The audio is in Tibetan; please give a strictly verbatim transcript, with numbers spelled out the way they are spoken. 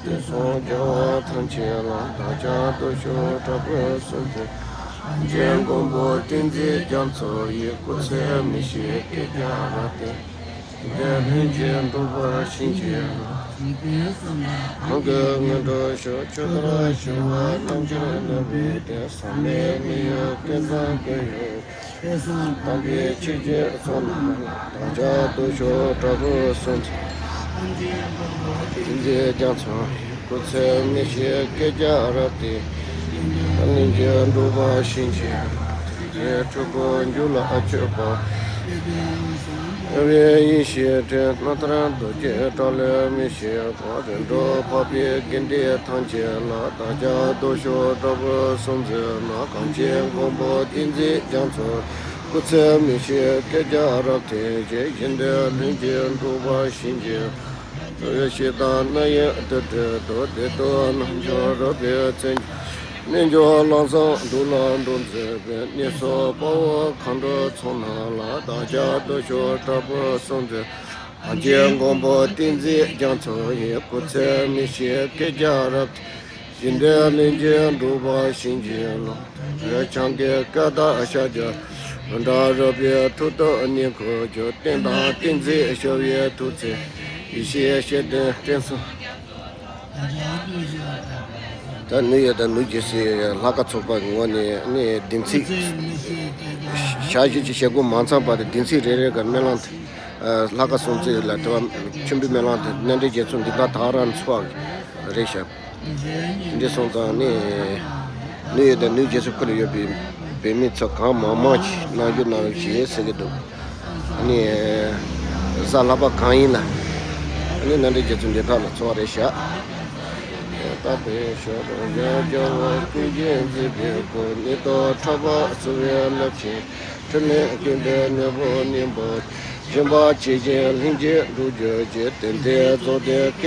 དུས་གསུམ་རྒྱལ་བ་ཐམས་ཅད་ལ། བདག་ཀྱང་སྟོབས་བཅུ་དྲག་པོས་གསོལ་འདེབས། ཨོ་རྒྱན་མགོན་པོ་ཏིང་འཛིན་རྒྱ་མཚོ་ཡི། སྐུ་ཚེ་མི་ཤིགས་སྐྱེ་རྒྱ་རབ་སྟེ། འཇིག་རྟེན་ལྷུན་གྱིས་འགྲུབ་པར་བྱིན་གྱིས་རློབས། གང་གི་སྔོན་དུ་ཞུགས་ཆོས་ལྟར་ཞི་བ། རྣམ་འགྱུར་ནོར་བུའི་སྟེང་། ཟག་མེད་མི་གཡོ་ཀུན་བཟང་སྐུ་ཡི། དཔལ་གསུམ་དམ་པའི་ཆོས་ཀྱི་ཚོགས་རྣམས་ལ། བདག་ཀྱང་སྟོབས་བཅུ་དྲག་པོས་གསོལ་འདེབས། ཏིང་འཛིན་རྒྱ་མཚོ་ཡི། སྐུ་ཚེ་མི་ཤིགས་སྐྱེ་རྒྱ་རབ་སྟེ། ལྷུན་གྱིས་འགྲུབ་པར་བྱིན་གྱིས་རློབས། དེང་འདིར་སྤྲུལ་སྐུ་རྒྱུད་ལ་སྤྱོད་པ། རྒྱལ་བའི་ཡེ་ཤེས་སྤྲིན། རྣམ་ཐར་རྡོ་རྗེའི་བྲག་ལས་མི་ཤིགས་པ། རིམ་གྲོ་འཕགས་པའི་དགེ་འདུན་ཐམས་ཅད་ལ། བདག་ཀྱང་སྟོབས་བཅུ་དྲག་པོས་གསོལ་འདེབས་ན། གངས་ཅན་མགོན་པོ་ཏིང་འཛིན་རྒྱ་མཚོ། སྐུ་ཚེ་མི་ཤིགས་སྐྱེ་རྒྱ་རབ་སྟེ། ཞིང་འདིར་ལྷུན་གྱིས་འགྲུབ་པར་བྱིན་གྱིས། ཞེ་སྡང་རྣམ་གཡེང་དུད་འགྲོའི་དུག། བདེ་སྡུག་རྣམ་འབྱོར་རོལ་པའི་བཙན། རྣལ་འབྱོར་ལམ་བཟང་དུག་ལ་འགྲོ་མཛད་པའི། ནད་སོགས་དཔའ་བོ་མཁའ་འགྲོའི་ཚོགས་རྣམས་ལ། བདག་ཀྱང་སྟོབས་བཅུ་དྲག་པོས་གསོལ་འདེབས། གངས་ཅན་མགོན་པོ་ཏིང་འཛིན་རྒྱ་མཚོ་ཡི། སྐུ་ཚེ་མི་ཤིགས་སྐྱེ་རྒྱ་རབ་སྟེ། ཞིང་འདིར་ལྷུན་གྱིས་འགྲུབ་པར་བྱིན་གྱིས་རློབས། འོད་འཆང་གི་སྐད་དང་ཤཱཀྱ། ལྷུན་གྲགས་རོལ་པའི་ཐུགས་སྟོབས་ཉིད་ཁུ་བྱུག། རྟེན་དང་ཏིང་འཛིན་ཞི་བའི་ཐུགས་རྗེ། ཡེ་ཤེས་སྐྱེ་མཐའི་རྟེན་གསུམ། ད་ནུས་ཡོད་དང་ནུས་རྒྱུ་སའི་ལྷ་ཁང་ཚོགས་པ་གི་ངོས་ནས་ནི་བདུན་ཚིགས། ཞག་བཞི་ཅིག་བྱེད་སྒོ་མ་ཚང་བར་དུ་བདུན་ཚིགས་རེ་རེ་གི་སྨོན་ལམ་དེ། ལྷ་ཁང་སྲུང་བརྩི་ལ་དེ་བ་མཆོད་འབུལ་སྨོན་ལམ་དེ་རྣམ་འདྲེན་རྒྱལ་མཚན་འདི་དག་དག་རང་ཚོགས་རེད་ཤག་འདི་སོང་ཙང་ནི། ནུས་ཡོད་དང་ནུས་རྒྱུ་སའི་ཁུལ་ཡོད་པའི་བོད་མི་ཚོ་གང་མང་མང་ཅིག་གནང་རྒྱུ་གནང་རོགས་ཞེས་ཟེར་གྱི་འདུག་ཨ་ནི། གཟའ་ལྷག་པ་གང་ཡིན་ལ། ཨ་ནི་རྣམ་འདྲེན་རྒྱལ་མཚན་འདི་དག་ལ་ཚོགས་རེ་བཞག་ད་དེ་ཞོག་རང་ཡང་རྒྱལ་བ་ཀུན་མཁྱེན་མཛད་པའི་སྐུ། ནད་གདོན་ཁྲག་པ་གསོ་བའི་རླབས་ཆེན། འཕྲིན་ལས་ཀུན་པའི་ནོར་བུ་སྙིང་པོ། སྦྱིན་པ་ཇི་བཞིན་ལྷུན་གྱིས་འགྲུབ་གྱུར་ཅིག་དེང་འདིར་རྫོགས་ལྡན་སྐྱེ།